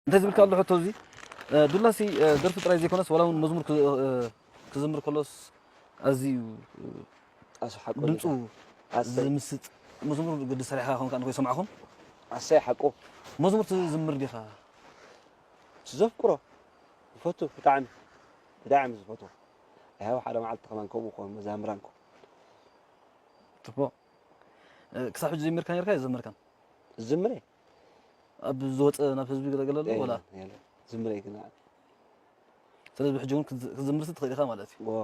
እንታይ ዝብልካ ኣሎ ሕቶ እዚ? እ፣ ዱላሲ፣ እ፣ ደርፊ ጥራይ ዘይኮነስ ዋላ እውን መዝሙር ክ-፣ እ፣ ክዝምር ከሎስ ኣዝዩ፣ እ፣ ኣሱ ሓቁ ድምፁ ኣሰይ። ዝምስጥ መዝሙር ግዲ ሰሪሕካ ኮንካ ንኮይ ሰማዕኹም? ኣሰይ ሓቁ። መዝሙር ትዝምር ዲኻ? ዘፍቅሮ ዝፈቱ ብጣዕሚ፣ ብጣዕሚ ዝፈቱ። ያው ሓደ መዓልቲ ከማን ከምኡ ክኾን መዛምራንኩም። ጽቡቕ። እ፣ ክሳብ ሕጂ ጀሚርካ ነርካ? የዘመርካን? ዝምሬ? ኣብ ዝወጸ ናብ ህዝቢ ገለ ገለ ኣሎ ወላ? የለን፣ የለን። ዝምሬ ግን ኣነ። ስለዚ ብሕጂ እውን ክትዝ-፣ ክትዝምርሲ ትኽእል ኢኻ ማለት እዩ። ዎ፣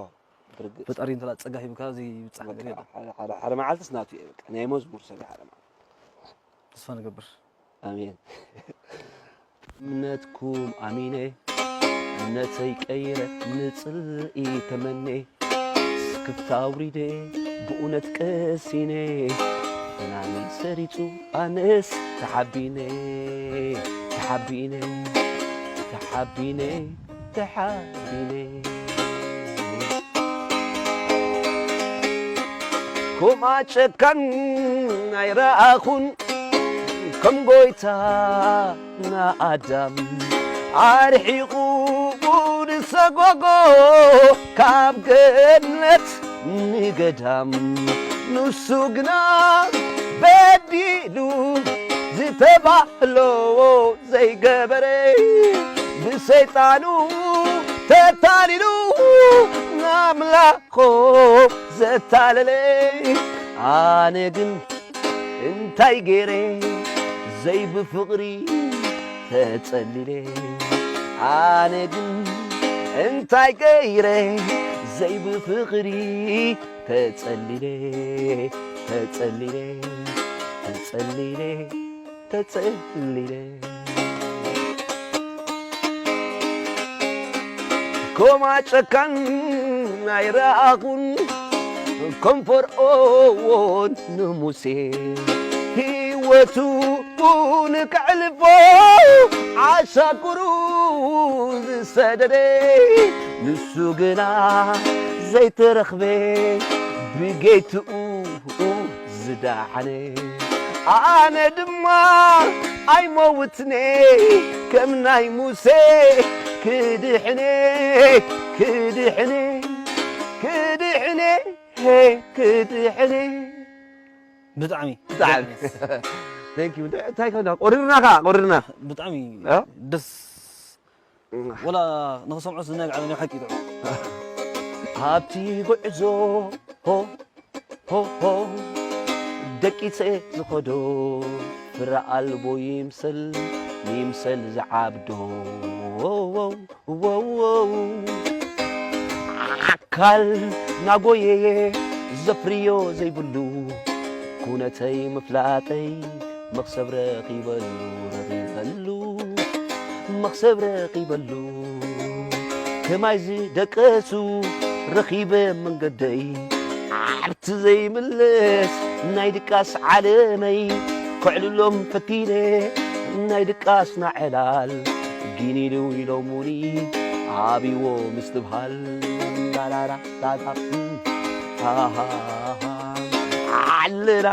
ብርግጽ። ፈጣሪ እንተ ጸጋ ሂብካ ዘይብጻሕ በቃ ነገር የለን። ሓደ፣ ሓደ፣ ሓደ መዓልትስ ናቱ እየ፣ በቃ፣ ናይ መዝሙር ሰብ እየ ሓደ መዓልቲ። ተስፋ ንገብር። ኣሜን። እምነትኩም ኣሚነ፣ እምነተይ ቀይረ፣ ንጽልኢ ተመኔ፣ ስክፍታ ኣውሪደ፣ ብእውነት ቀሲነ፣ ፍናነይ ሰሪጹ፣ ኣነስ ተሓቢነ፣ ተሓቢነ፣ ተሓቢነ፣ ተሓቢነ። ኮማ ጨካን ኣይረኣኹን ከም ጎይታ ንኣዳም ኣርሒቑ ንሰጎጎ ካብ ገነት ንገዳም። ንሱ ግና በዲሉ ዝተባህሎ ዘይገበረ ብሰይጣኑ ተታሊሉ ንኣምላኾ ዘታለለ። ኣነ ግን እንታይ ገይረ ዘይብፍቕሪ ተጸሊለ? ኣነ ግን እንታይ ገይረ ዘይብፍቕሪ ተጸሊለ፣ ተጸሊለ፣ ተጸሊለ፣ ተጸሊለ። ኮማ ጨካን ኣይረኣኹን ከም ፈርኦን ንሙሴ ህይወቱ ንከዕልፎ ዓሻኩሩ ዝሰደደ ንሱ ግና ዘይተረኽበ ብጌትኡ ዝደሓነ ኣነ ድማ ኣይመውትነ ከም ናይ ሙሴ ክድሕነ ክድሕነ ክድሕነ ክድሕነ ብጣዕሚ ብጣዕሚ። Thank you። እንታይ እንታይ ከና ቆሪርና ኸዓ ቆሪርና። ብጣዕሚ እ? ደስ ወላ ንኽሰምዖ ዝነግዓ ናይ ሓቂ ጥዑም። ኣብቲ ጉዕዞ ሆ ሆ ሆ ደቂሰ ዝኸዶ ፍረ ኣልቦ ይምሰል ይምሰል ዝዓብዶ። ኣካል ናጎየየ ዘፍርዮ ዘይብሉ ኩነተይ ምፍላጠይ መኽሰብ ረኺበሉ ረኺበሉ መኽሰብ ረኺበሉ ከማይ ዝደቀሱ ረኺበ መንገደይ ዓርኪ ዘይምለስ ናይ ድቃስ ዓለመይ ከዕልሎም ፈቲነ ናይ ድቃስና ዕላል ጊኒሉ ኢሎሙኒ ኣብይዎ ምስትብሃል ላላላ ላላ ሃሃሃ ዓለና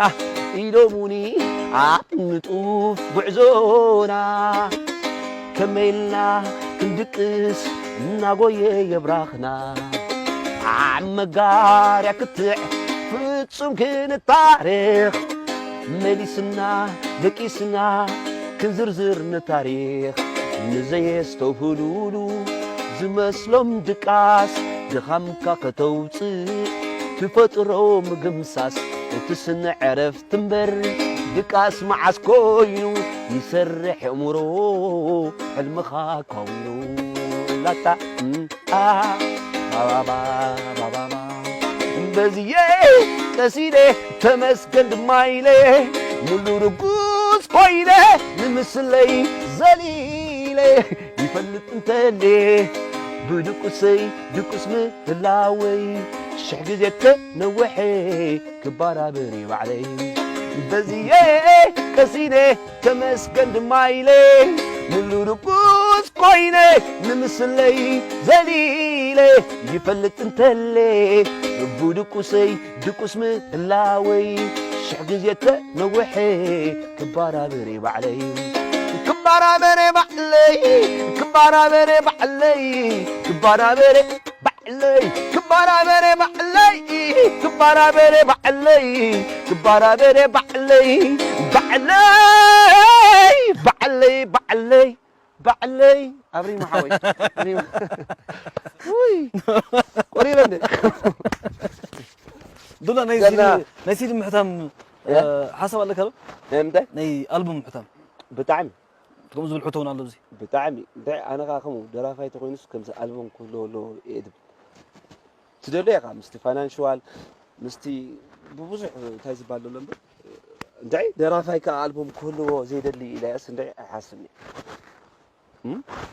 ኢሎሙኒ ኣብ ንጡፍ ጉዕዞና ከመይ ኢልና ክንድቅስ እናጎየ የብራኽና ኣብ መጋርያ ክትዕ ፍጹም ክንታረኽ መሊስና ደቂስና ክንዝርዝር ንታሪኽ ንዘየስተውህሉሉ ዝመስሎም ድቃስ ድኻምካ ከተውፅእ ትፈጥሮ ምግምሳስ እቲ ስነ ዕረፍቲ እምበር ድቃስ መዓስ ኮይኑ ይሰርሕ እምሮ ሕልምኻ ካውዩ ላታ እም፣ ኣ፣ ባባባ፣ ባባባ። በዝየ ቀሲለ ተመስገን ድማ ኢለ ሙሉ ርጉስ ኮይነ ንምስለይ ዘሊለ ይፈልጥ እንተልየ ብድቁሰይ ድቁስ ምህላወይ ሽሕ ግዜ ተነውሐ ክባራብር ባዕለይ በዝየ ቀሲነ ተመስገን ድማ ኢለ ሙሉ ርጉስ ኮይነ ንምስለይ ዘሊለ ይፈልጥ እንተለ ብድቁሰይ ድቁስ ምህላወይ ሽሕ ግዜ ተነውሐ ክባራብር ባዕለይ ክባ ክባራበረ ባዕለይ ክባራበረ ባዕለይ ክባራበረ ባዕለይ ክባራበረ ባዕለይ ክባራበረ ባዕለይ ክባራበረ ባዕለይ ባዕለይ ባዕለይ ባዕለይ ባዕለይ ኣብሪሙ ሓወይ ኣብሪሙ ውይ ቆሪረ እንደ ዱላ ናይ ገና- ሲዲ ናይ ሲዲ ምሕታም እ? እ፣ ሓሳብ ኣለካ ዶ? ናይ ምንታይ ናይ ኣልቡም ምሕታም ብጣዕሚ ከምኡ ዝብል ሕቶ እውን ኣሎ እዚ ብጣዕሚ እንታይ ኣነ ከዓ ከምኡ ደራፋይ ተኮይኑስ ከምዚ ኣልበም ክህልዎ ኣለዎ እየ ድብል ትደልዮ ኢኻ ምስቲ ፋይናንሽዋል ምስቲ ብብዙሕ እንታይ ዝበሃል ዘሎ እምበር እንታይ ደራፋይ ከዓ ኣልበም ክህልዎ ዘይደሊ ኢለ እስ እንታይ ኣይሓስብን እየ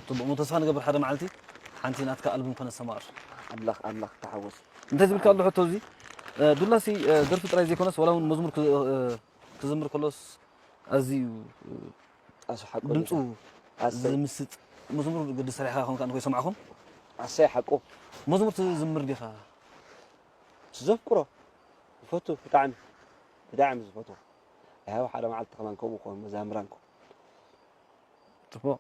ጽቡቅ ሞ ተስፋ ንገብር ሓደ መዓልቲ ሓንቲ ናትካ ኣልቡም ከነሰማር ኣምላኽ ኣምላኽ ተሓወስ እንታይ ዝብል ኣሎ ሕቶ እዚ እ፣ ዱላሲ እ፣ ደርፊ ጥራይ ዘይኮነስ ዋላ እውን መዝሙር ክ- እ፣ ክዝምር ከሎስ ኣዝዩ እ፣ ኣሱ ሓቁ ድምፁ ኣሰይ ዝምስጥ መዝሙር ግዲ ሰሪሕካ ኾንካ ንኮይ ሰማዕኹም ኣሰይ ሓቁ መዝሙር ትዝምር ዲኻ ዘፍቅሮ ዝፈቱ ብጣዕሚ ብጣዕሚ ዝፈቱ ያው ሓደ መዓልቲ ከማን ከምኡ ኮን መዛምራን ኮን ጽቡቅ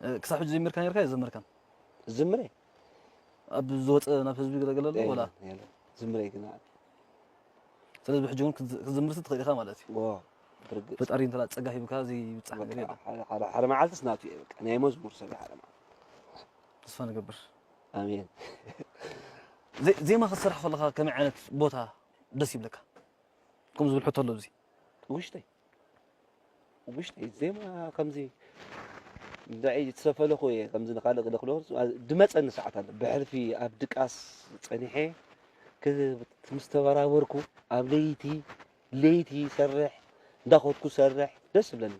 እ፣ ክሳብ ሕጂ ጀሚርካ ነርካ የዘመርካን ዝምረ ኣብ ዝወፀ ናብ ህዝቢ ገለገለ ኣሎ ወላ ዝምረ ግና ስለዚ ብሕጂ እውን ክትዝ- ክትዝምር ትኽእል ኢኻ ማለት እዩ ዎ ብርግጽ ፈጣሪ እንተ ጸጋ ሂብካ ዘይብፃሕ ነገር የለን ሓደ መዓልትስ ናቱ እየ በቃ ናይ መዝሙር ሰብ ሓደ መዓልቲ ተስፋ ንገብር ኣሜን ዘ- ዜማ ክትሰርሕ ከለካ ከመይ ዓይነት ቦታ ደስ ይብለካ ከም ዝብል ሕቶ ኣሎ እዚ ውሽጠይ ውሽጠይ ዜማ ከምዚ ንዳዒ ዝሰፈለኹ እየ ከምዚ ንካልእ ክልክሎ ድመፀኒ ሰዓት ኣሎ ብሕልፊ ኣብ ድቃስ ፀኒሐ ምስ ተበራበርኩ ኣብ ለይቲ ለይቲ ይሰርሕ እንዳኸድኩ ይሰርሕ ደስ ይብለኒ